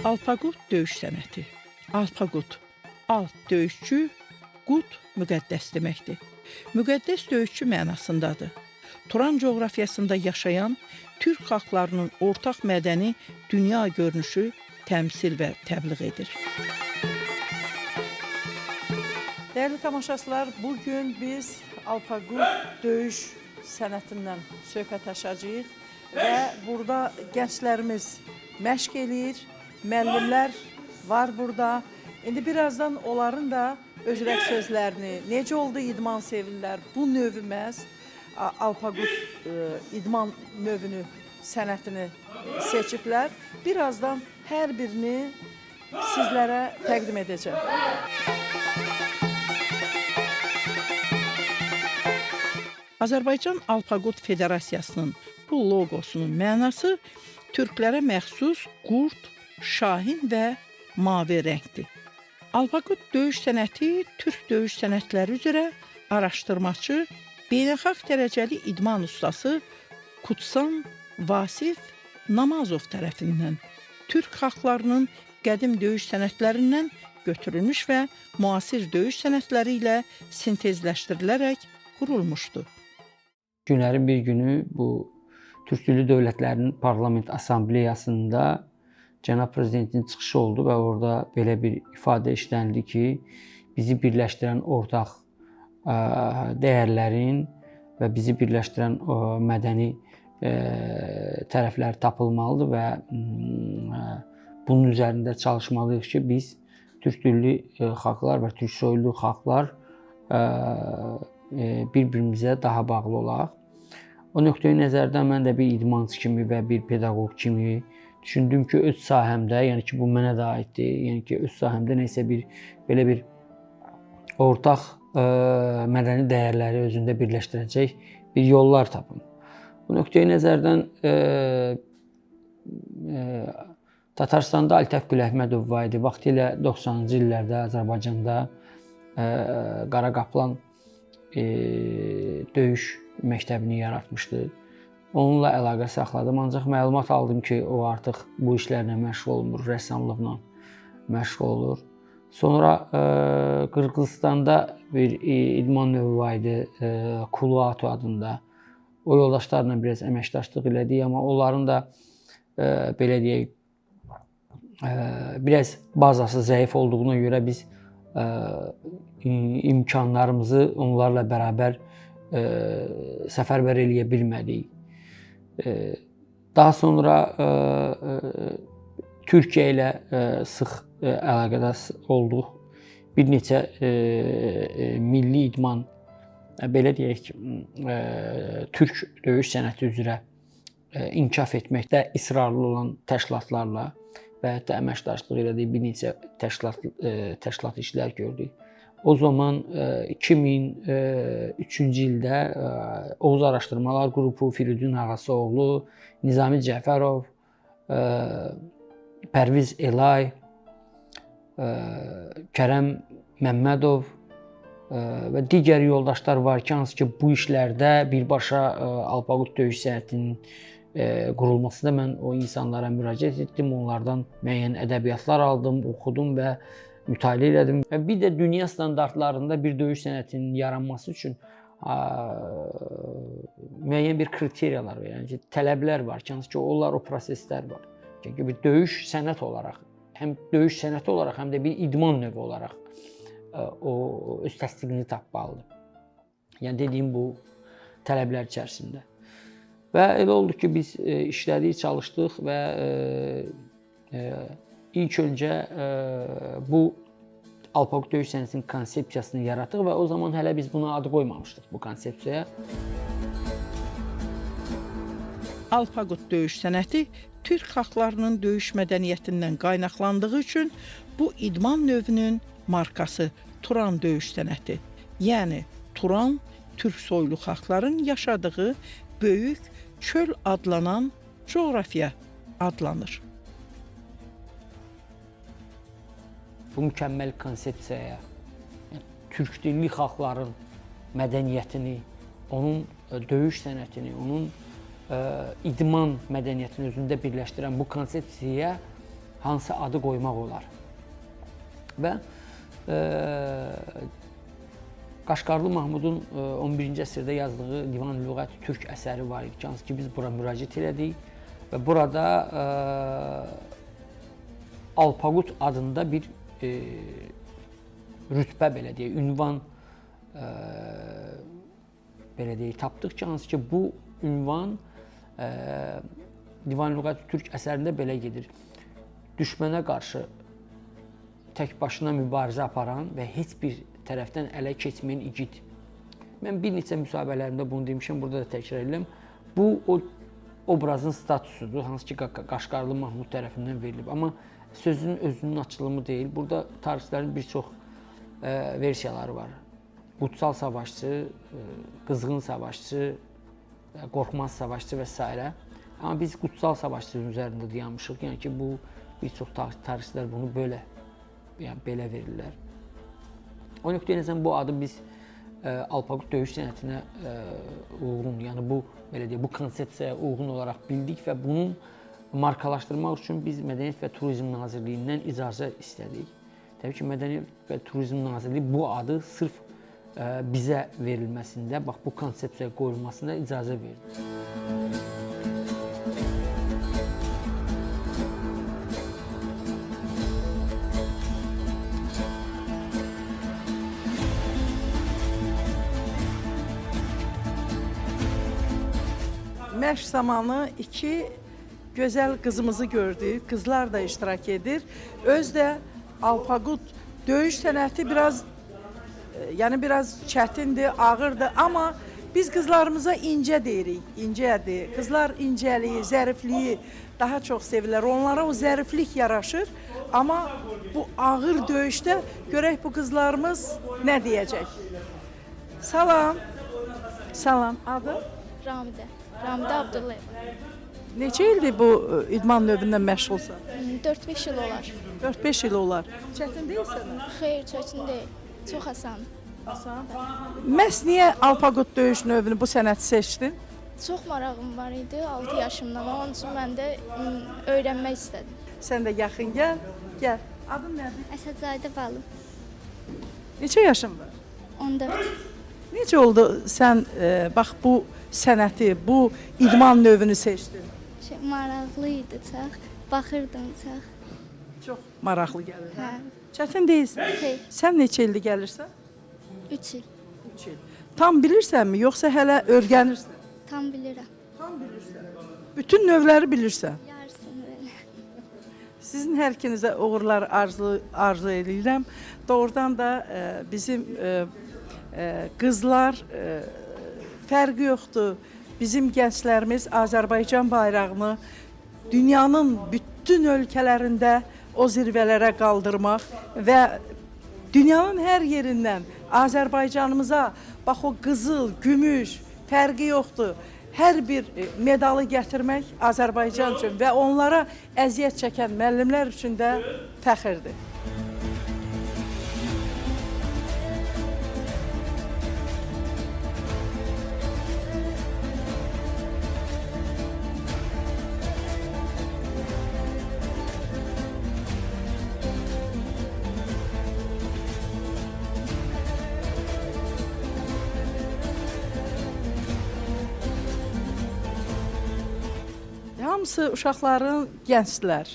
Alpaqut döyüş sənəti. Alpaqut, alp döyüşçü, qut müqəddəs deməkdir. Müqəddəs döyüşçü mənasındadır. Turan coğrafiyasında yaşayan türk xalqlarının ortaq mədəni dünya görünüşü təmsil və təbliğ edir. Dəyərli tamaşaçılar, bugün biz Alpaqut döyüş sənətindən söhbət açacağıq və burada gənclərimiz məşq eləyir, müəllimlər var burada. İndi birazdan onların da özrək sözlərini, necə oldu idman sevirlər, bu növü məhz Alpaqut idman növünü, sənətini seçiblər. Birazdan hər birini sizlərə təqdim edəcəm. Azərbaycan Alpaqut Federasiyasının bu loqosunun mənası türklərə məxsus qurd, şahin və mavi rəngdir. Alpaqut döyüş sənəti türk döyüş sənətləri üzrə araşdırmaçı, beynəlxalq dərəcəli idman ustası Kutsan Vasif Namazov tərəfindən türk xalqlarının qədim döyüş sənətlərindən götürülmüş və müasir döyüş sənətləri ilə sintezləşdirilərək qurulmuşdu. Günlərin bir günü bu Türk Dilli Dövlətlərinin Parlament Assambleyasında cənab prezidentin çıxışı oldu və orada belə bir ifadə işlənildi ki, bizi birləşdirən ortaq dəyərlərin və bizi birləşdirən mədəni tərəflər tapılmalıdır və bunun üzərində çalışmalıyıq ki, biz türk dilli xalqlar və türk soylu xalqlar bir-birimizə daha bağlı olaq. O nöqteyi nəzərdən mən də bir idmançı kimi və bir pedaqoq kimi düşündüm ki, öz sahəmdə, yəni ki, bu mənə də aiddir, yəni ki, öz sahəmdə nəsə bir belə bir ortaq mədəni dəyərləri özündə birləşdirəcək bir yollar tapım. Bu nöqteyi nəzərdən Tatarstanda Altəf Güləhmədov var idi. Vaxtilə 90-cı illərdə Azərbaycanda Qara Qaplan döyüş məktəbini yaratmışdı. Onunla əlaqə saxladım, ancaq məlumat aldım ki, o artıq bu işlərlə məşğul olmur, rəssamlıqla məşğul olur. Sonra Qırğızstanda bir idman növü var idi, Kuluatu adında. O yoldaşlarla biraz əməkdaşlıq elədik, amma onların da belə deyək, biraz bazası zəif olduğuna görə biz imkanlarımızı onlarla bərabər səfərbər eləyə bilmədik. Daha sonra Türkiyə ilə sıx əlaqədar olduq. Bir neçə milli idman, belə deyək ki, türk döyüş sənəti üzrə inkişaf etməkdə israrlı olan təşkilatlarla və hətta əməkdaşlıq elədik, bir neçə təşkilat işlər gördük. O zaman 2003-cü ildə Oğuz Araşdırmalar Qrupu, Firidun Ağasıoğlu, Nizami Cəfərov, Pərviz Elay, Kərəm Məmmədov və digər yoldaşlar var ki, hansı ki bu işlərdə birbaşa Alpaqut döyüş sənətinin qurulmasında mən o insanlara müraciət etdim, onlardan müəyyən ədəbiyyatlar aldım, oxudum və mütaliə elədim. Və bir də dünya standartlarında bir döyüş sənətinin yaranması üçün müəyyən bir kriteriyalar var, yəni ki, tələblər var ki, hansı ki, onlar o proseslər var. Çünki bir döyüş sənət olaraq, həm döyüş sənəti olaraq, həm də bir idman növü olaraq o öz təsdiqini tapmalıdır. Yəni dediyim bu tələblər içərisində. Və elə oldu ki, biz işlədik, çalışdıq və ilk öncə bu Alpaqut döyüş sənətinin konsepsiyasını yaratdıq və o zaman hələ biz buna ad qoymamışdıq bu konsepsiyaya. Alpaqut döyüş sənəti türk xalqlarının döyüş mədəniyyətindən qaynaqlandığı üçün bu idman növünün markası Turan döyüş sənəti, yəni Turan türk soylu xalqların yaşadığı böyük çöl adlanan coğrafiya adlanır. Bu mükəmməl konsepsiyaya, yəni, türk dilli xalqların mədəniyyətini, onun döyüş sənətini, onun idman mədəniyyətini özündə birləşdirən bu konsepsiyaya Hansı adı qoymaq olar? Və Qaşqarlı Mahmudun 11-ci əsrdə yazdığı Divan Lüğət Türk əsəri var idi ki, hansı ki biz bura müraciət elədik və burada Alpaqut adında bir rütbə, belə deyək, ünvan belə deyək, tapdıq ki, hansı ki bu ünvan Divan Lüğət Türk əsərində belə gedir. Düşmənə qarşı tək başına mübarizə aparan və heç bir tərəfdən ələ keçməyən igid. Mən bir neçə müsahibələrimdə bunu demişəm, burada da təkrar edirəm. Bu, o obrazın statusudur, hansı ki Qaşqarlı Mahmud tərəfindən verilib. Amma sözün özünün açılımı deyil. Burada tarixçilərin bir çox versiyaları var. Qutsal savaşçı, qızğın savaşçı, qorxmaz savaşçı və s. Amma biz qutsal savaşçının üzərində dayanmışıq. Yəni ki, bu bir çox tarixçilər bunu belə, yəni belə verirlər. O nöqteyi nəzərdən bu adı biz Alpaqut döyüş sənətinə uyğun, yəni bu belə deyək, bu konsepsiyaya uyğun olaraq bildik və bunun markalaşdırmaq üçün biz Mədəniyyət və Turizm Nazirliyindən icazə istədik. Təbii ki, Mədəniyyət və Turizm Nazirliyi bu adı sırf bizə verilməsində, bax bu konsepsiyaya qoyulmasında icazə verdi. Məşq zamanı iki gözəl qızımızı gördük. Qızlar da iştirak edir. Öz də Alpaqut döyüş sənəti biraz, yəni biraz çətindir, ağırdır, amma biz qızlarımıza incə deyirik, incədir. Qızlar incəliyi, zərifliyi daha çox sevirlər. Onlara o zəriflik yaraşır, amma bu ağır döyüşdə görək bu qızlarımız nə deyəcək. Salam. Salam. Adı? Ramidə. Ramidə Abdullayeva. Neçə ildir bu idman növündən məşğulsan? 4-5 il olar. 4-5 il olar. Çətin deyil sənə? Xeyr, çətin deyil. Çox asan. Asan. Məhz niyə Alpaqut döyüş növünü, bu sənəti seçdin? Çox marağım var idi 6 yaşımdan. Onun üçün mən də öyrənmək istədim. Sən də yaxın gəl. Gəl. Adın nədir? Əsədzadə Balım. Neçə yaşın var? 14. Necə oldu sən bax bu sənəti, bu idman növünü seçdin? Maraqlı idi çox. Baxırdım çox. Çox maraqlı gəlir. Hə. Çətin deyilsən? Xeyr. Sən neçə ildir gəlirsən? 3 il. 3 il. Tam bilirsənmi, yoxsa hələ öyrənirsən? Tam bilirəm. Tam bilirsən. Bütün növləri bilirsən? Yarısını belə. Sizin hər ikinizə uğurlar arzu edirəm. Doğrudan da bizim qızlar fərqi yoxdur. Bizim gənclərimiz Azərbaycan bayrağını dünyanın bütün ölkələrində o zirvələrə qaldırmaq və dünyanın hər yerindən Azərbaycanımıza bax o qızıl, gümüş fərqi yoxdur. Hər bir medalı gətirmək Azərbaycan üçün və onlara əziyyət çəkən müəllimlər üçün də fəxirdir. Hamısı uşaqların gənclər,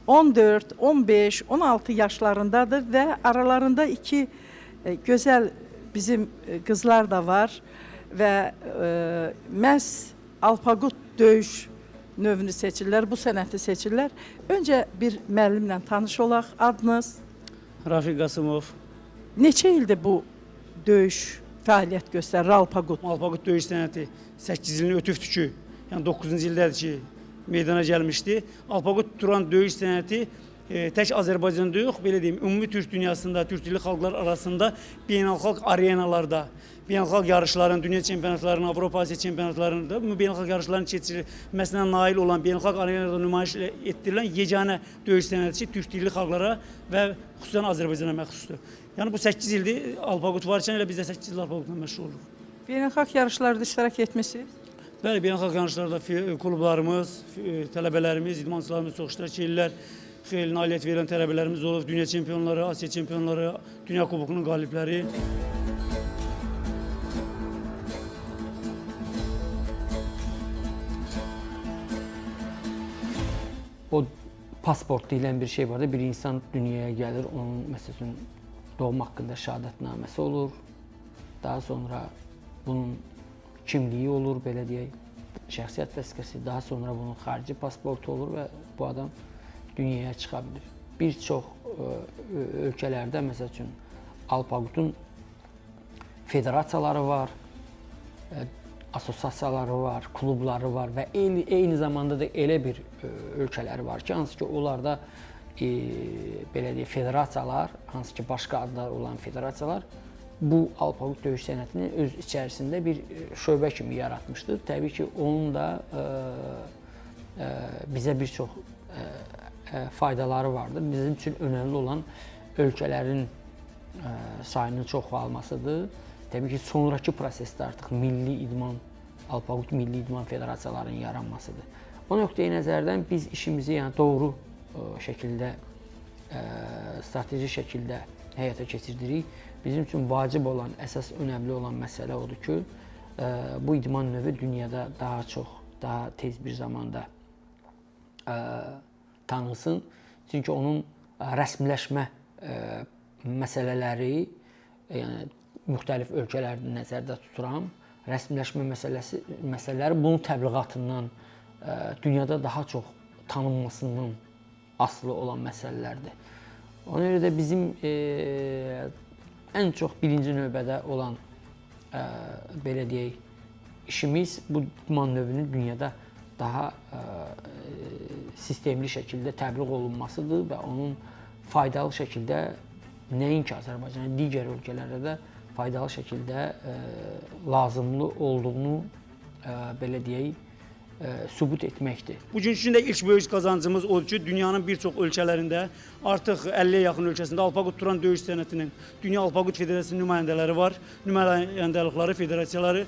14, 15, 16 yaşlarındadır və aralarında iki gözəl bizim qızlar da var və məhz Alpaqut döyüş növünü seçirlər, bu sənəti seçirlər. Öncə bir müəllimlə tanış olaq. Adınız? Rafiq Qasımov. Neçə ildir bu döyüş fəaliyyət göstərir Alpaqut? Alpaqut döyüş sənəti 8 ilini ötübdür ki, yəni 9-cu ildədir ki, meydana gəlmişdi. Alpaqut Turan döyüş sənəti tək Azərbaycanda yox, belə deyim, ümumi Türk dünyasında, Türk dilli xalqlar arasında beynəlxalq arenalarda, beynəlxalq yarışların, dünya çempionatlarının, Avropa Asiya çempionatlarında, beynəlxalq yarışların keçirilməsinə nail olan, beynəlxalq arenalarda nümayiş etdirilən yeganə döyüş sənəti Türk dilli xalqlara və xüsusən Azərbaycana məxsusdur. Yəni bu 8 ildir Alpaqut var ikən elə biz də 8 il Alpaqutla məşğul oluruq. Beynəlxalq yarışlarda iştirak etmişsiniz? Bəli, beynəlxalq yarışlarda klublarımız, tələbələrimiz, idmançılarımız çox iştirak edirlər. Xeyli nailiyyət verən tələbələrimiz olub. Dünya çempionları, Asiya çempionları, Dünya Kubokunun qalibləri. O pasport deyilən bir şey var da, bir insan dünyaya gəlir, onun məsəl üçün doğum haqqında şəhadətnaməsi olur. Daha sonra bunun kimliyi olur, belə deyək, şəxsiyyət vəsiqəsi, daha sonra bunun xarici pasportu olur və bu adam dünyaya çıxa bilir. Bir çox ölkələrdə, məsəl üçün, Alpaqutun federasiyaları var, asosiasiyaları var, klubları var və eyni zamanda da elə bir ölkələri var ki, hansı ki, onlarda belə deyək, federasiyalar, hansı ki, başqa adlar olan federasiyalar bu Alpaqut döyüş sənətini öz içərisində bir şöbə kimi yaratmışdır. Təbii ki, onun da bizə bir çox faydaları vardır. Bizim üçün önəmli olan ölkələrin sayının çoxalmasıdır. Təbii ki, sonrakı prosesdə artıq milli idman, Alpaqut Milli İdman Federasiyalarının yaranmasıdır. O nöqteyi nəzərdən biz işimizi yəni doğru şəkildə, strateji şəkildə həyata keçirdirik. Bizim üçün vacib olan, əsas önəmli olan məsələ odur ki, bu idman növü dünyada daha çox, daha tez bir zamanda tanınsın. Çünki onun rəsmiləşmə məsələləri, yəni müxtəlif ölkələrdə nəzərdə tuturam, rəsmiləşmə məsələləri bunun təbliğatından, dünyada daha çox tanınmasından asılı olan məsələlərdir. Ona görə də bizim ən çox birinci növbədə olan, belə deyək, işimiz bu idman növünün dünyada daha sistemli şəkildə təbliğ olunmasıdır və onun faydalı şəkildə nəinki Azərbaycana, digər ölkələrdə də faydalı şəkildə lazımlı olduğunu, belə deyək, sübut etməkdir. Bugünkü gündə ilk böyük qazancımız odur ki, dünyanın bir çox ölkələrində, artıq 50-yə yaxın ölkəsində Alpaqut Turan döyüş sənətinin Dünya Alpaqut Federasiyasının nümayəndələri var, nümayəndəlikləri, federasiyaları.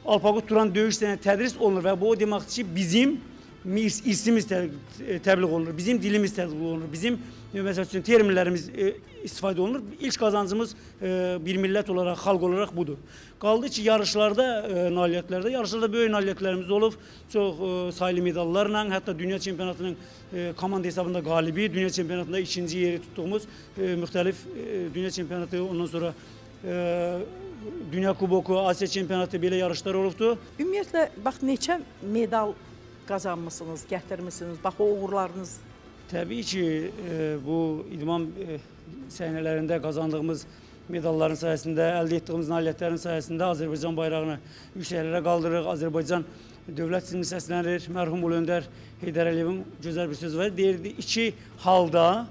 Alpaqut Turan döyüş sənəti tədris olunur və bu o deməkdir ki, bizim irsimiz təbliğ olunur, bizim dilimiz təbliğ olunur, bizim məsəl üçün terminlərimiz istifadə olunur. İlk qazancımız bir millət olaraq, xalq olaraq budur. Qaldı ki, yarışlarda, nailiyyətlərdə, yarışlarda böyük nailiyyətlərimiz olub, çox saylı medallarla, hətta dünya çempionatının komanda hesabında qalibi, dünya çempionatında ikinci yeri tutduğumuz müxtəlif dünya çempionatı, ondan sonra Dünya Kuboku, Asiya çempionatı belə yarışlar olubdur. Ümumiyyətlə, bax, neçə medal qazanmısınız, gətirmisiniz, bax o uğurlarınız? Təbii ki, bu idman səhnələrində qazandığımız medalların sayəsində, əldə etdiyimiz nailiyyətlərin sayəsində Azərbaycan bayrağını yüksəklərə qaldırırıq. Azərbaycan dövlət himni səslənir. Mərhum Ulu Öndər Heydər Əliyevin gözəl bir sözü var. Deyirdi, iki halda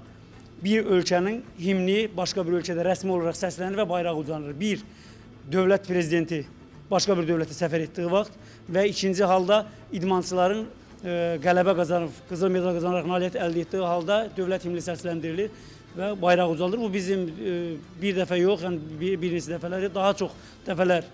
bir ölkənin himni başqa bir ölkədə rəsmi olaraq səslənir və bayrağı ucanır. Bir, dövlət prezidenti başqa bir dövlətə səfər etdiyi vaxt və ikinci halda idmançıların qələbə qazanıb, qızıl medal qazanaraq nailiyyət əldə etdiyi halda dövlət himni səsləndirilir və bayraq ucaldır. Bu bizim bir dəfə yox, yəni bir neçə dəfələr, daha çox dəfələr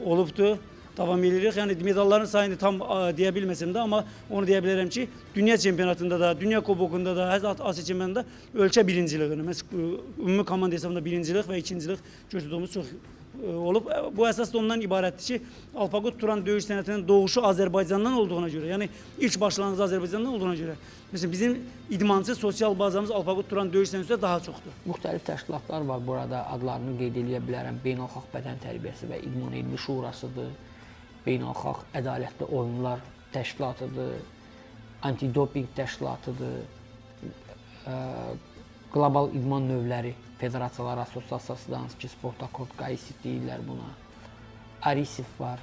olubdur. Davam edirik. Yəni medalların sayını tam deyə bilməsəm də, amma onu deyə bilərəm ki, dünya çempionatında da, dünya kubokunda da, hətta Asiya çempionatında ölkə birinciliyini, məsələn, ümumi komanda hesabında birincilik və ikincilik götürdüyümüz çox olub. Bu əsas da ondan ibarətdir ki, Alpaqut Turan döyüş sənətinin doğuşu Azərbaycandan olduğuna görə, yəni ilk başlanğıcı Azərbaycandan olduğuna görə, məsələn, bizim idmançı sosial bazamız Alpaqut Turan döyüş sənətində daha çoxdur. Müxtəlif təşkilatlar var burada, adlarını qeyd eləyə bilərəm. Beynəlxalq Bədən Tərbiyəsi və İdman Elmi Şurasıdır, Beynəlxalq Ədalətli Oyunlar Təşkilatıdır, Antidoping Təşkilatıdır, Qlobal İdman Növləri Federasiyalar Assosiasiyasıdır, hansı ki, Sport Akord Qaisi deyirlər buna. Arisif var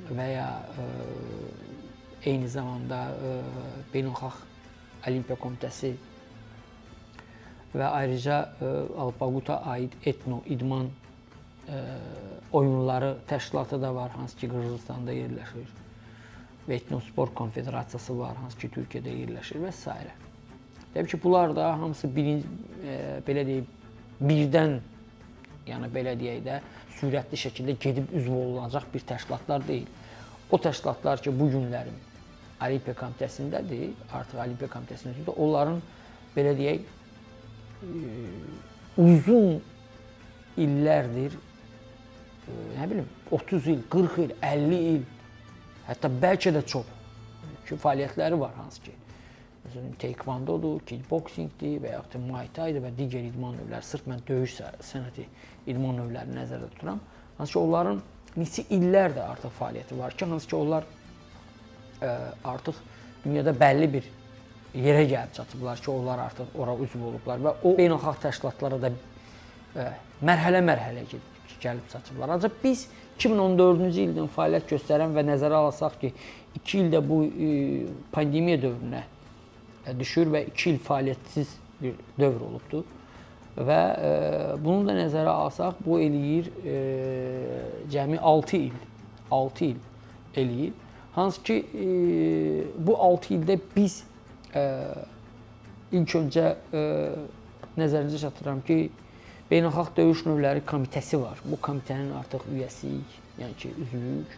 və ya eyni zamanda Beynəlxalq Olimpiya Komitəsi və ayrıca Alpaquta aid etno idman oyunları təşkilatı da var, hansı ki, Qırğızistanda yerləşir. Və Etnospor Konfederasiyası var, hansı ki, Türkiyədə yerləşir və s. Təbii ki, bunlar da hamısı birinci, belə deyək, birdən, yəni belə deyək də, sürətli şəkildə gedib üzv olunacaq bir təşkilatlar deyil. O təşkilatlar ki, bu günlərin Olimpiya Komitəsindədir, artıq Olimpiya Komitəsinin üzvüdür, onların belə deyək, uzun illərdir, nə bilim, 30 il, 40 il, 50 il, hətta bəlkə də çox ki, fəaliyyətləri var hansı ki. Məsələn, taekwondodur, kickboxingdir və yaxud da Muay Thai-dir və digər idman növləri. Sırf mən döyüş sənəti idman növlərini nəzərdə tuturam. Hansı ki, onların neçə illərdir artıq fəaliyyəti var ki, hansı ki, onlar artıq dünyada bəlli bir yerə gəlib çatıblar ki, onlar artıq ora üzv olublar və o beynəlxalq təşkilatlara da mərhələ-mərhələ gəlib çatıblar. Ancaq biz 2014-cü ildən fəaliyyət göstərən və nəzərə alsaq ki, 2 ildə bu pandemiya dövrünə düşür və 2 il fəaliyyətsiz bir dövr olubdur. Və bunu da nəzərə alsaq, bu eləyir cəmi 6 il, 6 il eləyir. Hansı ki, bu 6 ildə biz ilk öncə nəzərinizə çatdırıram ki, Beynəlxalq Döyüş Növləri Komitəsi var. Bu komitənin artıq üyəsiyik, yəni ki, üzvüyük.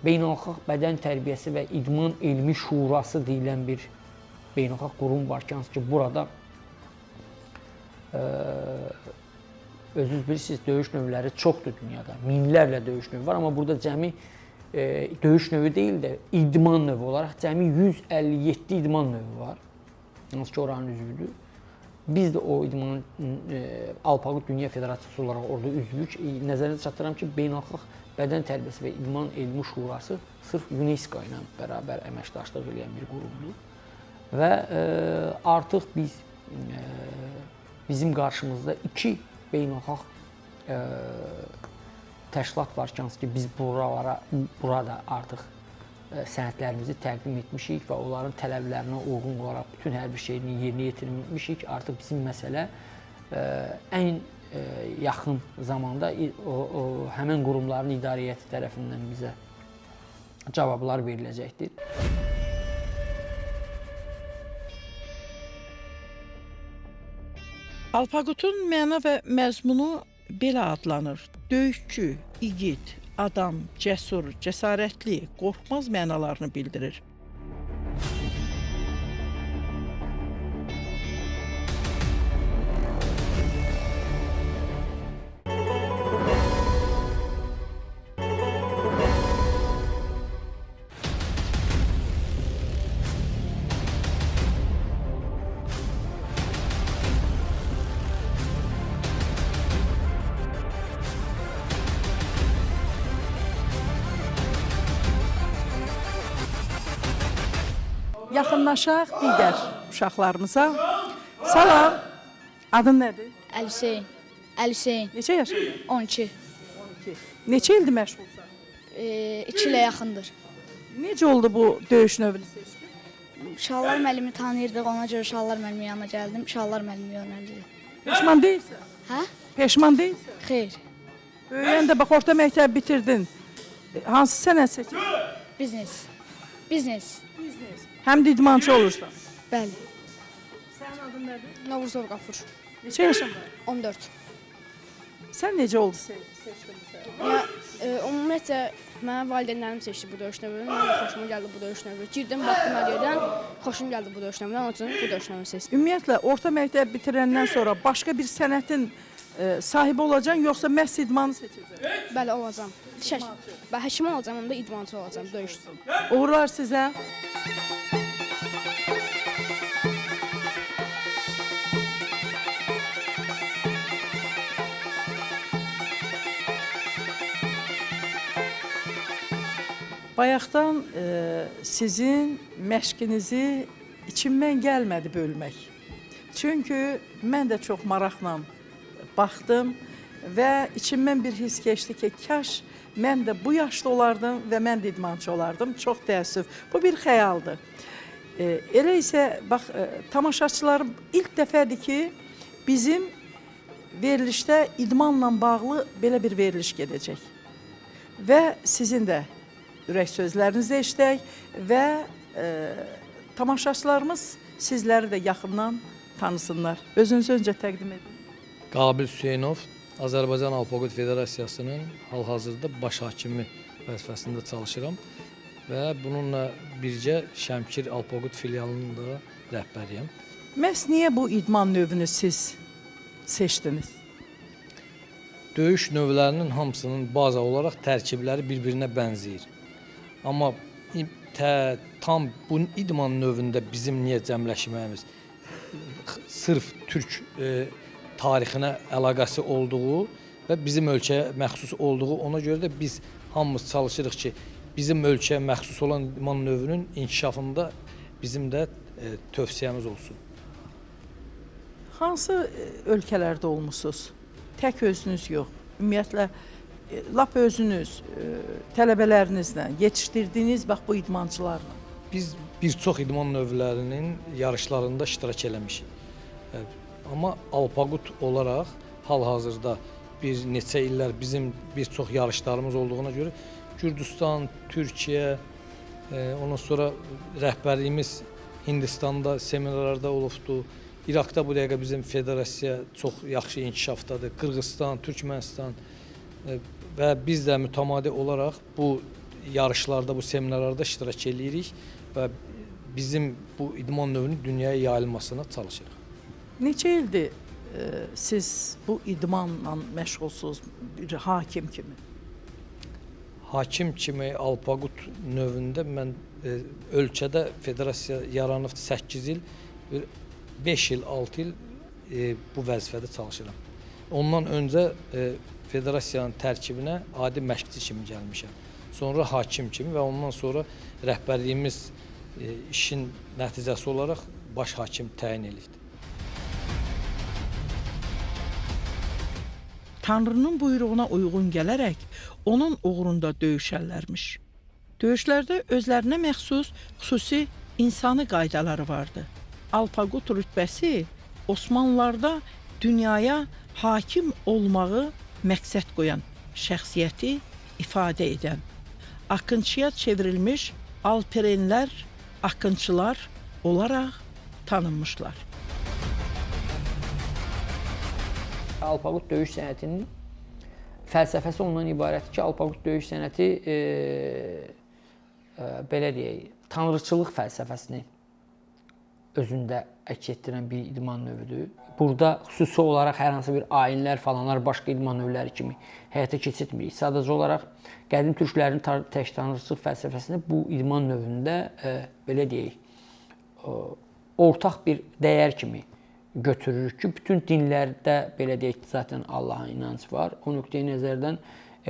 Beynəlxalq Bədən Tərbiyəsi və İdman Elmi Şurası deyilən bir beynəlxalq qurum var ki, hansı ki, burada özünüz bilirsiniz, döyüş növləri çoxdur dünyada. Minlərlə döyüş növü var, amma burada cəmi döyüş növü deyil də idman növü olaraq cəmi 157 idman növü var. Hansı ki, oranın üzvüdür. Biz də o idmanın Alpaqut Dünya Federasiyası olaraq orada üzvüyük. Nəzərinizə çatdırıram ki, Beynəlxalq Bədən Tərbiyəsi və İdman Elmi Şurası sırf UNESCO ilə bərabər əməkdaşlıq edən bir qurumdur. Və artıq biz bizim qarşımızda 2 beynəlxalq təşkilat var ki, hansı ki, biz burada artıq sənədlərimizi təqdim etmişik və onların tələblərinə uyğun olaraq bütün hər bir şeyini yerinə yetirmişik. Artıq bizim məsələ ən yaxın zamanda həmin qurumların idarə heyəti tərəfindən bizə cavablar veriləcəkdir. Alpaqutun məna və məzmunu belə adlanır. Döyüşçü, igid, adam, cəsur, cəsarətli, qorxmaz mənalarını bildirir. Yaxınlaşaq digər uşaqlarımıza. Salam. Adın nədir? Əlhüseyn. Əlhüseyn. Neçə yaşındasan? 12. 12. Neçə ildir məşğulsan? 2 ilə yaxındır. Necə oldu bu döyüş növünü seçdin? Şallar müəllimi tanıyırdıq, ona görə Şallar müəllimin yanına gəldim. Şallar müəllimi yönəldi. Peşman deyilsən? Hə? Peşman deyilsən? Xeyr. Böyüyəndə bax orta məktəbi bitirdin. Hansı sənət seçdin? Biznes. Biznes. Biznes. Həm də idmançı olursan. Bəli. Sənin adın nədir? Novruzov Qafur. Neçə yaşın var? 14. Sən necə oldu seçdin bu sənəti? Ya, ümumiyyətcə mənə valideynlərim seçdi bu döyüş növünü. Mənə də xoşuma gəldi bu döyüş növü. Girdim, baxdım hər yerdən, xoşum gəldi bu döyüş növünə, onun üçün bu döyüş növünü seçdim. Ümumiyyətlə orta məktəb bitirəndən sonra başqa bir sənətin sahibi olacaqsan, yoxsa məhz idmanı seçəcəksən? Bəli, olacam. Həkim olacam, onda idmançı olacam, döyüşçü. Uğurlar sizə. Bayaqdan sizin məşqinizi içimdən gəlmədi bölmək. Çünki mən də çox maraqla baxdım və içimdən bir his keçdi ki, kaş mən də bu yaşda olardım və mən də idmançı olardım. Çox təəssüf. Bu bir xəyaldır. Elə isə bax, tamaşaçılarım ilk dəfədir ki, bizim verilişdə idmanla bağlı belə bir veriliş gedəcək. Və sizin də ürək sözlərinizi eşidək və tamaşaçılarımız sizləri də yaxından tanısınlar. Özünüzü öncə təqdim edin. Qabil Hüseynov, Azərbaycan Alpaqut Federasiyasının hal-hazırda baş hakimi vəzifəsində çalışıram və bununla birgə Şəmkir Alpaqut filialının da rəhbəriyəm. Məhz niyə bu idman növünü siz seçdiniz? Döyüş növlərinin hamısının baza olaraq tərkibləri bir-birinə bənzəyir. Amma tam bu idman növündə bizim niyə cəmləşməyimiz sırf türk tarixinə əlaqəsi olduğu və bizim ölkəyə məxsus olduğu, ona görə də biz hamımız çalışırıq ki, bizim ölkəyə məxsus olan idman növünün inkişafında bizim də tövsiyəmiz olsun. Hansı ölkələrdə olmusunuz? Tək özünüz yox, ümumiyyətlə, lap özünüz, tələbələrinizlə, yetişdirdiyiniz bax bu idmançılarla. Biz bir çox idman növlərinin yarışlarında iştirak eləmişik. Amma Alpaqut olaraq hal-hazırda bir neçə illər bizim bir çox yarışlarımız olduğuna görə Gürcüstan, Türkiyə, ondan sonra rəhbərliyimiz Hindistanda seminarlarda olubdur. İraqda bu dəqiqə bizim federasiya çox yaxşı inkişafdadır. Qırğızistan, Türkmənistan və biz də mütəmadi olaraq bu yarışlarda, bu seminarlarda iştirak eləyirik və bizim bu idman növünün dünyaya yayılmasına çalışırıq. Neçə ildir siz bu idmanla məşğulsunuz bir hakim kimi? Hakim kimi Alpaqut növündə mən ölkədə federasiya yaranıbdır 8 il, 5 il, 6 il bu vəzifədə çalışıram. Ondan öncə federasiyanın tərkibinə adi məşqçi kimi gəlmişəm. Sonra hakim kimi və ondan sonra rəhbərliyimiz işin nəticəsi olaraq baş hakim təyin edildi. Tanrının buyruğuna uyğun gələrək onun uğrunda döyüşərlərmiş. Döyüşlərdə özlərinə məxsus xüsusi insani qaydaları vardı. Alpaqut rütbəsi Osmanlılarda dünyaya hakim olmağı məqsəd qoyan şəxsiyyəti ifadə edən, akınçıya çevrilmiş alperenlər, akınçılar olaraq tanınmışlar. Alpaqut döyüş sənətinin fəlsəfəsi ondan ibarətdir ki, Alpaqut döyüş sənəti belə deyək, tanrıçılıq fəlsəfəsini özündə əks etdirən bir idman növüdür. Burada xüsusi olaraq hər hansı bir ayinlər falanlar başqa idman növləri kimi həyata keçirtmirik. Sadəcə olaraq qədim türklərin tək tanrıçılıq fəlsəfəsini bu idman növündə belə deyək, ortaq bir dəyər kimi götürürük ki, bütün dinlərdə belə deyək, zaten Allaha inanc var. O nöqteyi nəzərdən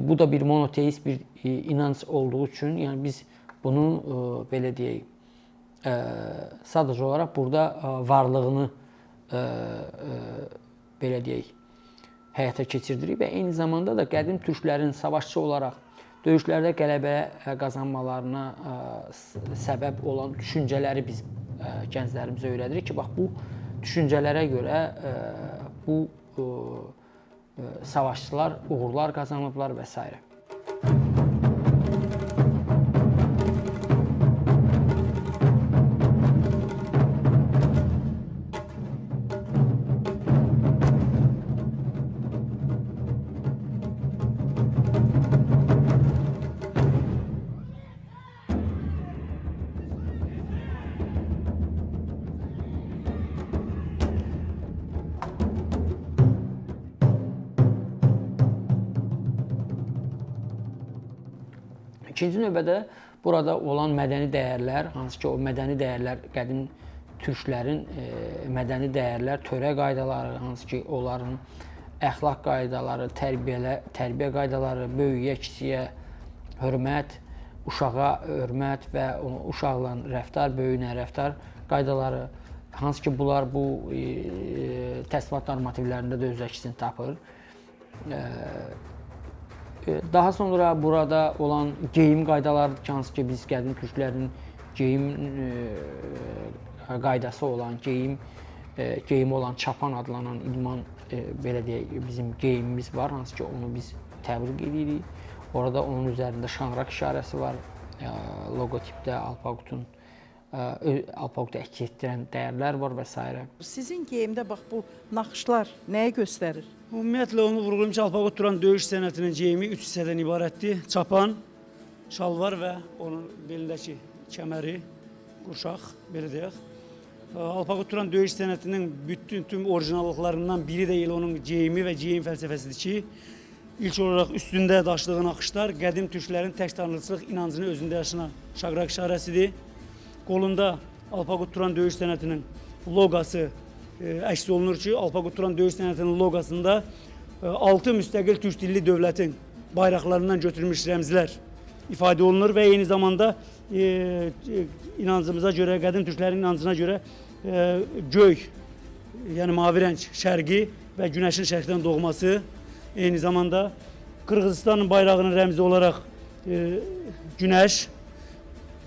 bu da bir monoteist bir inanc olduğu üçün, yəni biz bunu belə deyək, sadəcə olaraq burada varlığını belə deyək, həyata keçirdirik və eyni zamanda da qədim türklərin savaşçı olaraq döyüşlərdə qələbə qazanmalarına səbəb olan düşüncələri biz gənclərimizə öyrədirik ki, bax bu düşüncələrə görə bu savaşçılar uğurlar qazanıblar və s. İkinci növbədə burada olan mədəni dəyərlər, hansı ki o mədəni dəyərlər qədim türklərin mədəni dəyərlər, törə qaydaları, hansı ki onların əxlaq qaydaları, tərbiyə qaydaları, böyüyə, kiçiyə hörmət, uşağa hörmət və uşaqla rəftar, böyüklə rəftar qaydaları, hansı ki bunlar bu təsnifat normativlərində də öz əksini tapır. Daha sonra burada olan geyim qaydaları, hansı ki biz qədim türklərin geyim qaydası olan, geyimi olan çapan adlanan idman, belə deyək, bizim geyimimiz var, hansı ki onu biz təbliğ edirik. Orada onun üzərində şanrak işarəsi var, loqotipdə Alpaqutun, Alpaqutu əks etdirən dəyərlər var və s. Sizin geyimdə bax bu naxışlar nəyi göstərir? Ümumiyyətlə onu vurğulayım ki, Alpaqut Turan döyüş sənətinin geyimi 3 hissədən ibarətdir. Çapan, şalvar və onun belindəki kəməri, qurşaq, belə deyək. Alpaqut Turan döyüş sənətinin bütün tüm orijinallıqlarından biri də elə onun geyimi və geyim fəlsəfəsidir ki, ilk olaraq üstündə daşıdığı naxışlar qədim türklərin tək tanrıçılıq inancını özündə yaşayan şaqraq işarəsidir. Qolunda Alpaqut Turan döyüş sənətinin loqası əks olunur ki, Alpaqut Turan döyüş sənətinin loqasında 6 müstəqil türk dilli dövlətin bayraqlarından götürülmüş rəmzlər ifadə olunur və eyni zamanda inancımıza görə, qədim türklərin inancına görə göy, yəni mavi rəng şərqi və günəşin şərqdən doğması, eyni zamanda Qırğızıstan bayrağının rəmzi olaraq günəş,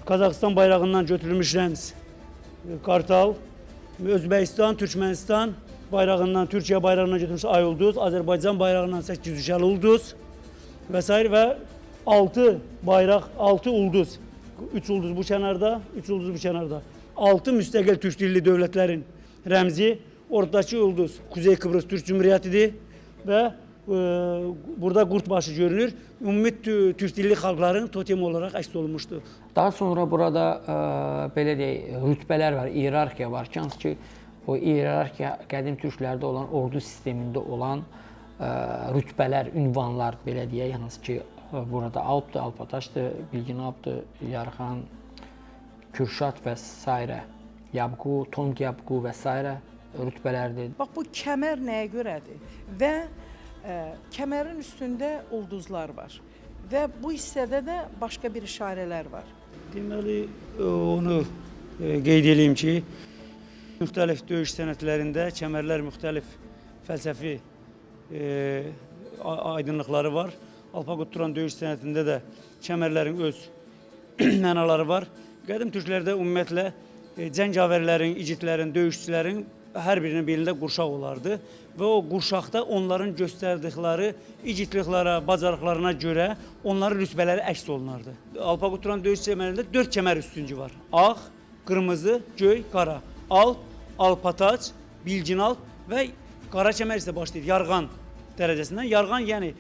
Qazaxıstan bayrağından götürülmüş rəmz qartal, Özbəkistan, Türkmənistan bayrağından, Türkiyə bayrağından götürülmüş ay ulduz, Azərbaycan bayrağından 8 düşəli ulduz və s. və 6 bayraq, 6 ulduz, 3 ulduz bu kənarda, 3 ulduz bu kənarda. 6 müstəqil türk dilli dövlətlərin rəmzi, ortadakı ulduz Kuzey Kıbrıs Türk Cümhuriyyətidir və burada qurd başı görünür. Ümumi türk dilli xalqların totemi olaraq əks olunmuşdur. Daha sonra burada belə deyək, rütbələr var, iyerarxiya var ki, hansı ki o iyerarxiya qədim türklərdə olan ordu sistemində olan rütbələr, ünvanlar belə deyək, hansı ki burada Alpdır, Alpataşdır, Bilgin Alpdır, Yarxan, Kürşad və s. Yabqu, Tong Yabqu və s. rütbələrdir. Bax bu kəmər nəyə görədir? Və kəmərin üstündə ulduzlar var. Və bu hissədə də başqa bir işarələr var. Deməli, onu qeyd edeyim ki, müxtəlif döyüş sənətlərində kəmərlər müxtəlif fəlsəfi aydınlıqları var. Alpaqut Turan döyüş sənətində də kəmərlərin öz mənaları var. Qədim türklərdə ümumiyyətlə cəngavərlərin, igidlərin, döyüşçülərin hər birinin belində qurşaq olardı və o qurşaqda onların göstərdikləri igidliklərə, bacarıqlarına görə onların rütbələri əks olunardı. Alpaqut Turan döyüş kəmərində 4 kəmər üstüncü var. Ağ, qırmızı, göy, qara. Alp, Alpataç, Bilgin Alp və qara kəmər isə başlayır yarğan dərəcəsindən. Yarğan yəni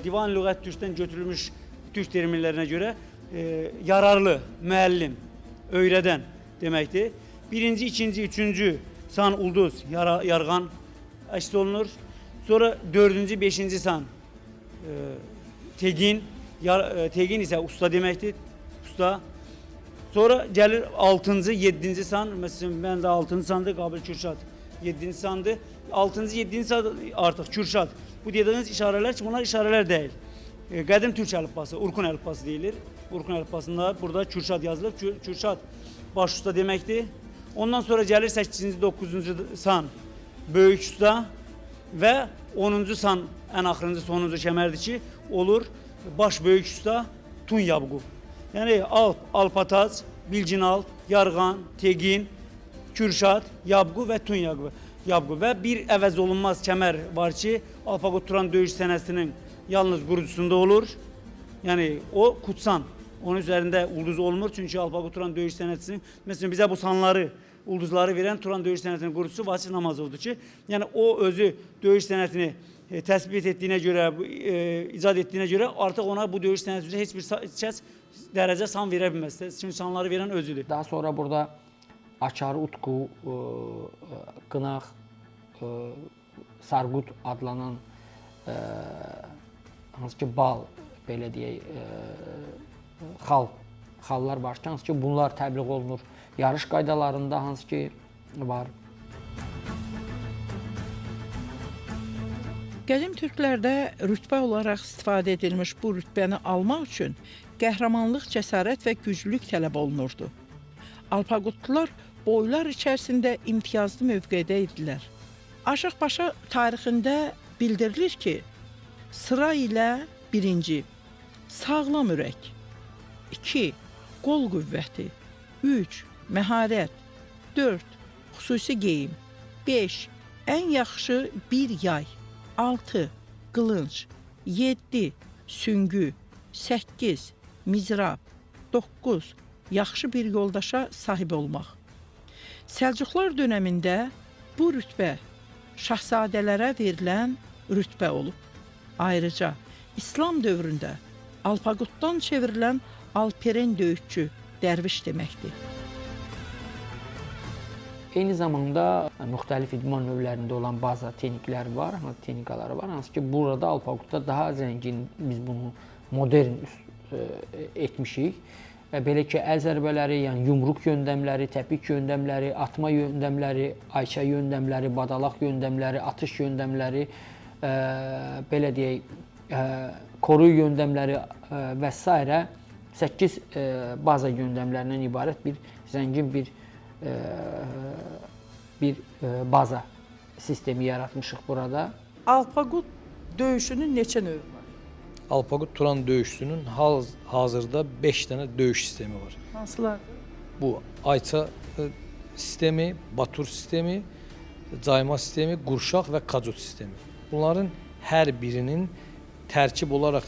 Divan Lüğət Türkdən götürülmüş türk terminlərinə görə yararlı, müəllim, öyrədən deməkdir. Birinci, ikinci, üçüncü san ulduz, yarğan əks olunur. Sonra dördüncü, beşinci san tegin, tegin isə usta deməkdir, usta. Sonra gəlir altıncı, yeddinci san, məsələn, mən də altıncı sandır, Qabil Kürşad yedinci sandır. Altıncı, yeddinci san artıq Kürşad. Bu dediyiniz işarələr ki, bunlar işarələr deyil. Qədim türk əlifbası, Urkun əlifbası deyilir. Urkun əlifbasında burada Kürşad yazılır. Kürşad baş usta deməkdir. Ondan sonra gəlir 8-ci, 9-cu san böyük usta və 10-cu san ən axırıncı, sonuncu kəmərdir ki, olur baş böyük usta Tun Yabqu. Yəni Alp, Alpataç, Bilgin Alp, Yarğan, Tegin, Kürşad, Yabqu və Tun Yabqu. Və bir əvəz olunmaz kəmər var ki, Alpaqut Turan döyüş sənətinin yalnız qurucusunda olur. Yəni o kutsan, onun üzərində ulduz olmur. Çünki Alpaqut Turan döyüş sənətinin, məsələn bizə bu sanları, ulduzları verən Turan döyüş sənətinin qurucusu Vasif Namazovdur ki, yəni o özü döyüş sənətini təsbit etdiyinə görə, icad etdiyinə görə artıq ona bu döyüş sənəti üzrə heç bir kəs dərəcə san verə bilməz. Çünki sanları verən özüdür. Daha sonra burada Açarı Utku, Qınaq, Sarqut adlanan hansı ki bal, belə deyək, xallar var ki, hansı ki bunlar təbliğ olunur. Yarış qaydalarında hansı ki var. Qədim türklərdə rütbə olaraq istifadə edilmiş bu rütbəni almaq üçün qəhrəmanlıq, cəsarət və güclülük tələb olunurdu. Alpaqutlular boylar içərisində imtiyazlı mövqedə idilər. Aşıq Paşa tarixində bildirilir ki, sıra ilə birinci, sağlam ürək, 2, qol qüvvəti, 3, məharət, 4, xüsusi geyim, 5, ən yaxşı bir yay, 6, qılınc, 7, süngü, 8, mizrab, 9, yaxşı bir yoldaşa sahib olmaq. Səlcuqlar dönəmində bu rütbə şahzadələrə verilən rütbə olub. Ayrıca İslam dövründə Alpaqutdan çevrilən Alperen döyüşçü, dərviş deməkdir. Eyni zamanda müxtəlif idman növlərində olan baza texnikləri var, texnikaları var, hansı ki burada Alpaqutda daha zəngin biz bunu modern etmişik. Belə ki, əl zərbələri, yəni yumruq yöndəmləri, təpik yöndəmləri, atma yöndəmləri, ayça yöndəmləri, badalaq yöndəmləri, atış yöndəmləri, belə deyək, koru yöndəmləri və s. 8 baza yöndəmlərindən ibarət bir zəngin bir baza sistemi yaratmışıq burada. Alpaqut döyüşünün neçə növü var? Alpaqut Turan döyüşçünün hal-hazırda 5 dənə döyüş sistemi var. Hansılardır? Bu Ayça sistemi, Batur sistemi, Cayma sistemi, Qurşaq və Kacut sistemi. Bunların hər birinin tərkib olaraq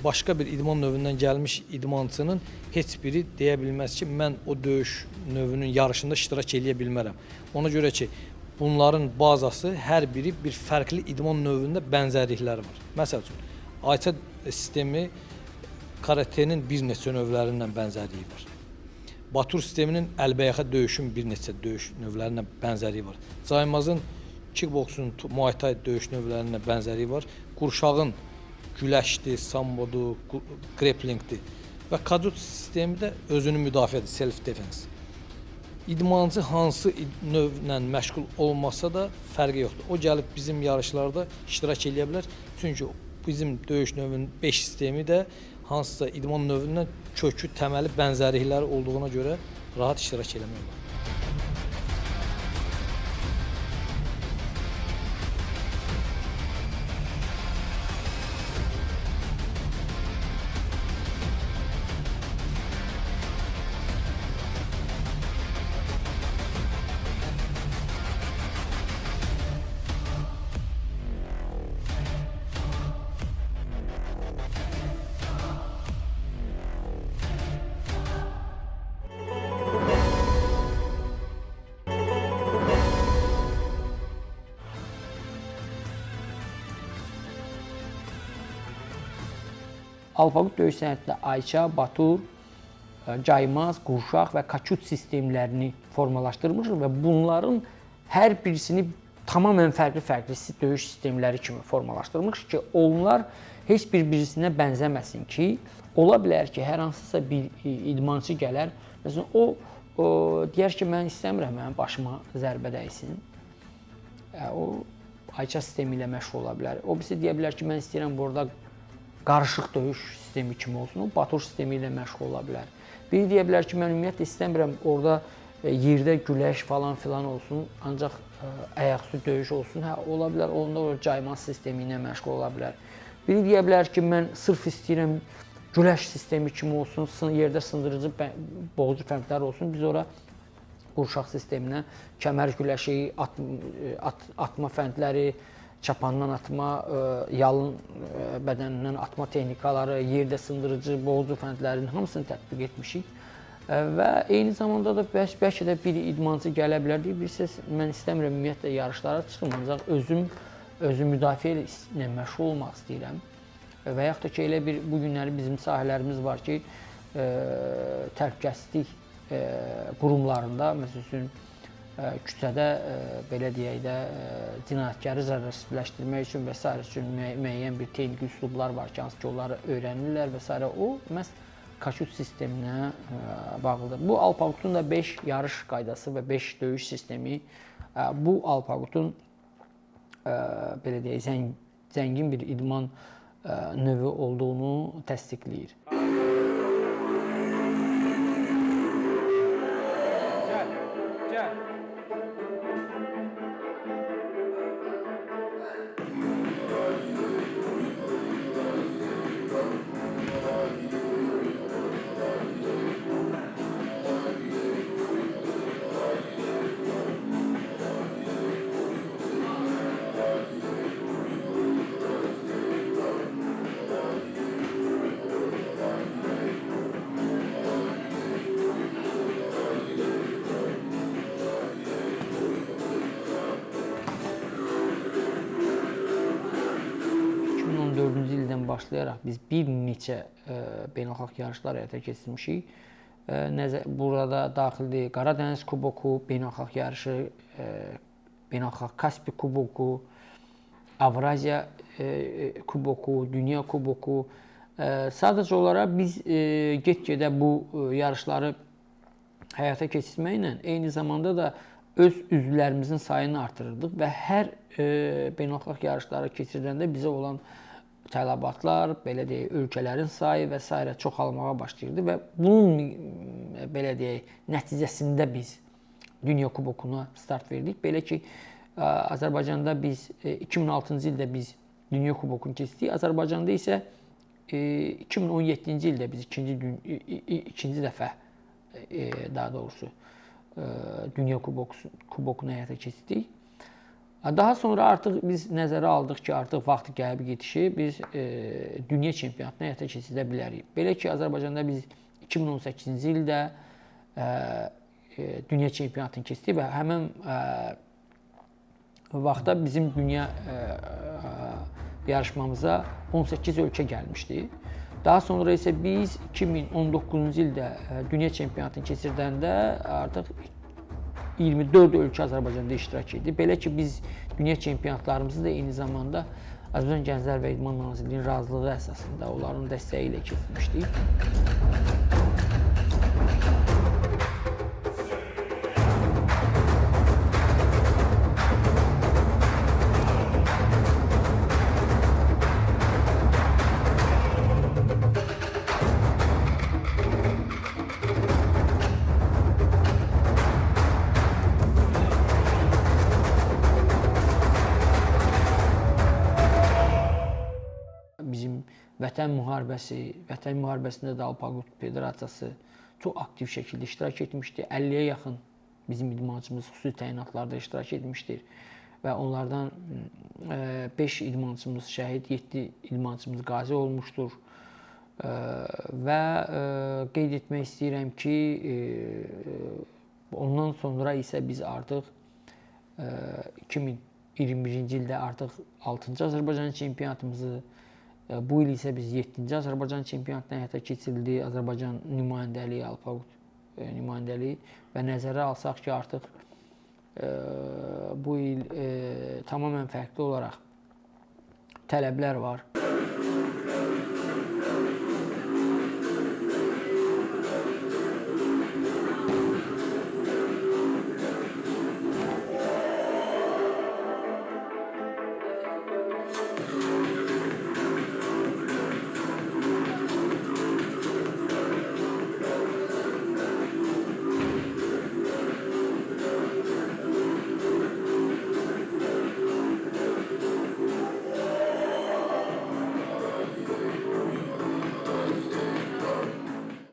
başqa bir idman növündən gəlmiş idmançının heç biri deyə bilməz ki, mən o döyüş növünün yarışında iştirak eləyə bilmərəm. Ona görə ki, bunların bazası hər biri bir fərqli idman növündə bənzərlikləri var. Məsəl üçün, Ayça sistemi karatenin bir neçə növlərindən bənzərliyi var. Batur sisteminin əlbəyaxa döyüşün bir neçə döyüş növlərindən bənzərliyi var. Caymazın kickboksun, Muay Thai döyüş növlərindən bənzərliyi var. Qurşağın güləşdir, sambodur, grapplingdir. Və Kacut sistemi də özünü müdafiədir, self-defense. İdmancı hansı növlə məşğul olmasa da fərqi yoxdur. O gəlib bizim yarışlarda iştirak eləyə bilər. Çünki bizim döyüş növünün 5 sistemi də hansısa idman növündən kökü, təməli bənzərlikləri olduğuna görə rahat iştirak eləmək olar. Alpaqut döyüş sənətində Ayça, Batur, Caymaz, Qurşaq və Kaçut sistemlərini formalaşdırmışıq və bunların hər birisini tamamilə fərqli-fərqli döyüş sistemləri kimi formalaşdırmışıq ki, onlar heç bir-birisinə bənzəməsin ki, ola bilər ki, hər hansısa bir idmançı gələr, məsələn, o deyər ki, mən istəmirəm mənim başıma zərbə dəysin. O Ayça sistemi ilə məşğul ola bilər. O birisi deyə bilər ki, mən istəyirəm burada qarışıq döyüş sistemi kimi olsun, o Batur sistemi ilə məşğul ola bilər. Biri deyə bilər ki, mən ümumiyyətlə istəmirəm orada yerdə güləş falan filan olsun, ancaq ayaqüstü döyüş olsun. Hə, ola bilər, onda o Caymaz sistemi ilə məşğul ola bilər. Biri deyə bilər ki, mən sırf istəyirəm güləş sistemi kimi olsun, yerdə sındırıcı, boğucu fəndlər olsun. Biz ora qurşaq sisteminə kəmər güləşi, atma fəndləri, çapandan atma, yalın bədənindən atma texnikaları, yerdə sındırıcı, boğucu fəndlərinin hamısını tətbiq etmişik. Və eyni zamanda da bəlkə də bir idmançı gələ bilər deyir, bilirsiniz, mən istəmirəm ümumiyyətlə yarışlara çıxım, ancaq özüm müdafiə ilə məşğul olmaq istəyirəm. Və yaxud da ki, elə bir bu günləri bizim sahələrimiz var ki, təhlükəsizlik qurumlarında, məsəl üçün, küçədə, belə deyək də, cinayətkarı zərərsizləşdirmək üçün və s. üçün müəyyən bir texniki üslublar var ki, hansı ki, onları öyrənirlər və s. O, məhz Kaçut sisteminə bağlıdır. Bu, Alpaqutun da 5 yarış qaydası və 5 döyüş sistemi, bu Alpaqutun, belə deyək, zəngin bir idman növü olduğunu təsdiqləyir. Gəl, gəl. Başlayaraq biz bir neçə beynəlxalq yarışlar həyata keçirmişik. Burada daxildir Qaradəniz Kuboku, beynəlxalq yarışı, beynəlxalq Kaspi Kuboku, Avraziya Kuboku, Dünya Kuboku. Sadəcə olaraq biz get-gedə bu yarışları həyata keçirməklə eyni zamanda da öz üzvlərimizin sayını artırırdıq və hər beynəlxalq yarışları keçirdəndə bizə olan tələbatlar, belə deyək, ölkələrin sayı və sairə çoxalmağa başlayırdı və bunun belə deyək, nəticəsində biz Dünya Kubokuna start verdik. Belə ki, Azərbaycanda biz 2006-cı ildə biz Dünya Kubokunu keçirdik. Azərbaycanda isə 2017-ci ildə biz ikinci dəfə daha doğrusu Dünya Kubokunu həyata keçirdik. Daha sonra artıq biz nəzərə aldıq ki, artıq vaxt gəlib yetişir, biz dünya çempionatını həyata keçirdə bilərik. Belə ki, Azərbaycanda biz 2018-ci ildə dünya çempionatını keçirdik və həmin vaxtda bizim dünya yarışmamıza 18 ölkə gəlmişdi. Daha sonra isə biz 2019-cu ildə dünya çempionatını keçirdəndə artıq 24 ölkə Azərbaycanda iştirak edir. Belə ki, biz dünya çempionatlarımızı da eyni zamanda Azərbaycan Gənclər və İdman Nazirliyinin razılığı əsasında onların dəstəyi ilə keçirmişdik. Vətən müharibəsi, Vətən müharibəsində də Alpaqut Federasiyası çox aktiv şəkildə iştirak etmişdi. 50-yə yaxın bizim idmançımız xüsusi təyinatlarda iştirak etmişdir və onlardan 5 idmançımız şəhid, 7 idmançımız qazi olmuşdur. Və qeyd etmək istəyirəm ki, ondan sonra isə biz artıq 2021-ci ildə artıq 6-cı Azərbaycan çempionatımızı, bu il isə biz 7-ci Azərbaycan çempionatına həyata keçirildi. Azərbaycan nümayəndəliyi, Alpaqut nümayəndəliyi və nəzərə alsaq ki, artıq bu il tamamilə fərqli olaraq tələblər var.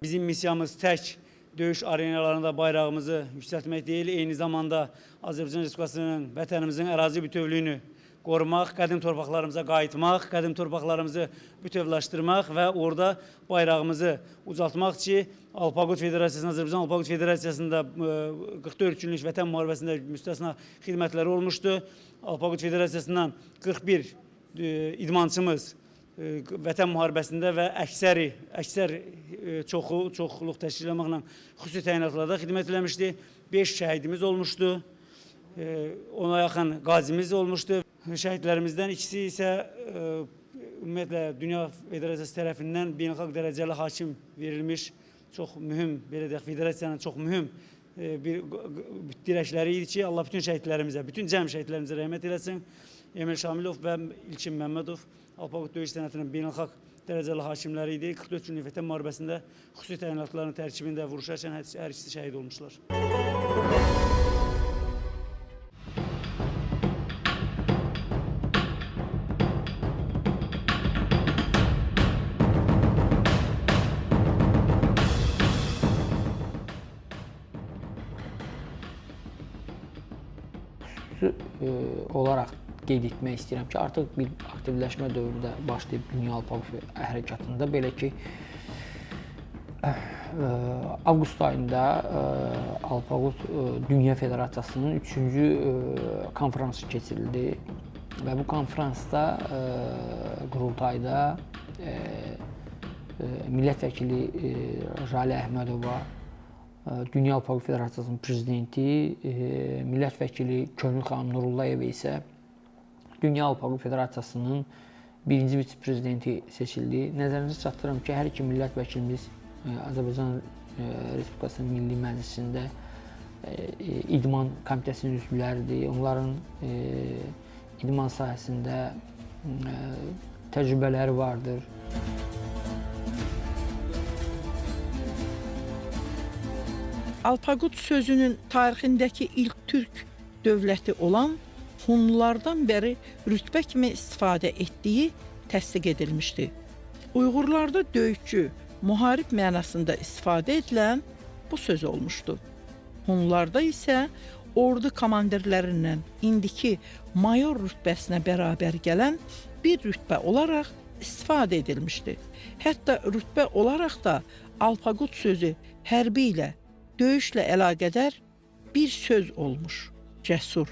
Bizim missiyamız tək döyüş arenalarında bayrağımızı yüksəltmək deyil, eyni zamanda Azərbaycan Respublikasının, vətənimizin ərazi bütövlüyünü qorumaq, qədim torpaqlarımıza qayıtmaq, qədim torpaqlarımızı bütövlaşdırmaq və orada bayrağımızı ucaltmaq ki, Alpaqut Federasiyasının, Azərbaycan Alpaqut Federasiyasında 44 günlük Vətən müharibəsində müstəsna xidmətləri olmuşdu. Alpaqut Federasiyasından 41 idmançımız Vətən müharibəsində və əksər çoxluq təşkil etməklə xüsusi təyinatlarda xidmət eləmişdi. 5 şəhidimiz olmuşdu, ona yaxın qazimiz olmuşdu. Şəhidlərimizdən ikisi isə ümumiyyətlə Dünya Federasiyası tərəfindən beynəlxalq dərəcəli hakim verilmiş çox mühüm, belə deyək, federasiyanın çox mühüm bir dirəkləri idi ki, Allah bütün şəhidlərimizə, bütün cəm şəhidlərimizə rəhmət eləsin. Emil Şamilov və İlkin Məmmədov Alpaqut döyüş sənətinin beynəlxalq dərəcəli hakimləri idi. 44 günlük Vətən müharibəsində xüsusi təyinatların tərkibində vuruşarkən hər ikisi şəhid olmuşlar. Xüsusi olaraq qeyd etmək istəyirəm ki, artıq bir aktivləşmə dövrü də başlayıb Dünya Alpaqut hərəkatında. Belə ki, avqust ayında Alpaqut Dünya Federasiyasının 3-cü konfransı keçirildi və bu konfransda qurultayda millət vəkili Jalə Əhmədova Dünya Alpaqut Federasiyasının prezidenti, millət vəkili Könül xanım Nurullayeva isə Dünya Alpaqut Federasiyasının birinci vitse-prezidenti seçildi. Nəzərinizə çatdırıram ki, hər iki millət vəkilimiz Azərbaycan Respublikasının Milli Məclisində İdman Komitəsinin üzvləridir. Onların idman sahəsində təcrübələri vardır. Alpaqut sözünün tarixindəki ilk türk dövləti olan Hunlardan bəri rütbə kimi istifadə etdiyi təsdiq edilmişdi. Uyğurlarda döyüşçü, müharib mənasında istifadə edilən bu söz olmuşdu. Hunlarda isə ordu komandirlərindən indiki mayor rütbəsinə bərabər gələn bir rütbə olaraq istifadə edilmişdi. Hətta rütbə olaraq da Alpaqut sözü hərbi ilə, döyüşlə əlaqədar bir söz olmuş. Cəsur,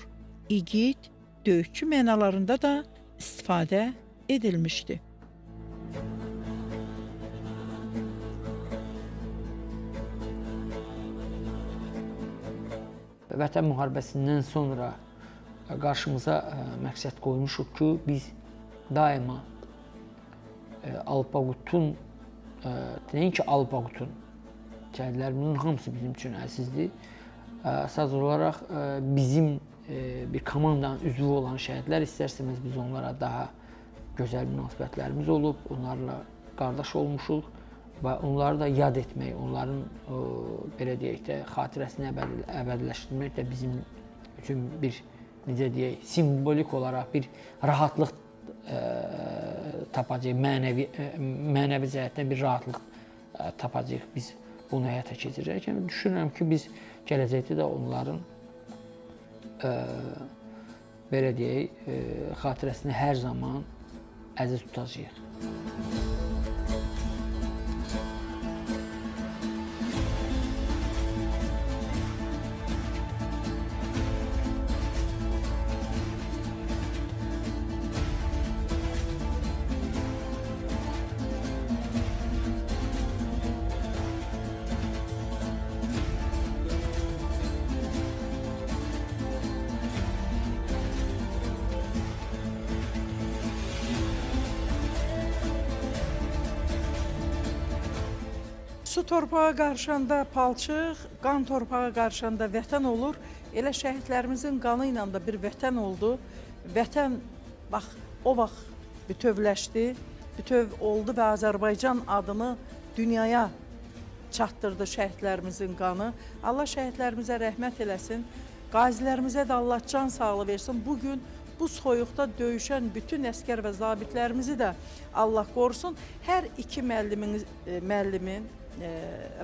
igid, döyüşçü mənalarında da istifadə edilmişdi. Vətən müharibəsindən sonra qarşımıza məqsəd qoymuşuq ki, biz daima Alpaqutun, nəinki Alpaqutun, şəhidlərimizin hamısı bizim üçün əzizdir. Əsas olaraq bizim bir komandanın üzvü olan şəhidlər istər-istəməz biz onlara daha gözəl münasibətlərimiz olub, onlarla qardaş olmuşuq və onları da yad etmək, onların belə deyək də xatirəsini əbədiləşdirmək də bizim üçün bir, necə deyək, simvolik olaraq bir rahatlıq tapacaq, mənəvi cəhətdən bir rahatlıq tapacaq biz bunu həyata keçirərkən. Düşünürəm ki, biz gələcəkdə də onların belə deyək, xatirəsini hər zaman əziz tutacağıq. Su torpağa qarışanda palçıq, qan torpağa qarışanda vətən olur. Elə şəhidlərimizin qanı ilə də bir vətən oldu. Vətən bax o vaxt bütövləşdi, bütöv oldu və Azərbaycan adını dünyaya çatdırdı şəhidlərimizin qanı. Allah şəhidlərimizə rəhmət eləsin. Qazilərimizə də Allah can sağlığı versin. Bugün bu soyuqda döyüşən bütün əskər və zabitlərimizi də Allah qorusun. Hər iki müəllimin,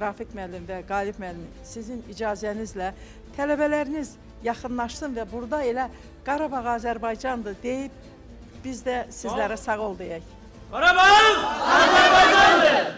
Rafiq müəllim və Qalib müəllim, sizin icazənizlə tələbələriniz yaxınlaşsın və burada elə Qarabağ Azərbaycandır deyib biz də sizlərə sağ ol deyək. Qarabağ Azərbaycandır!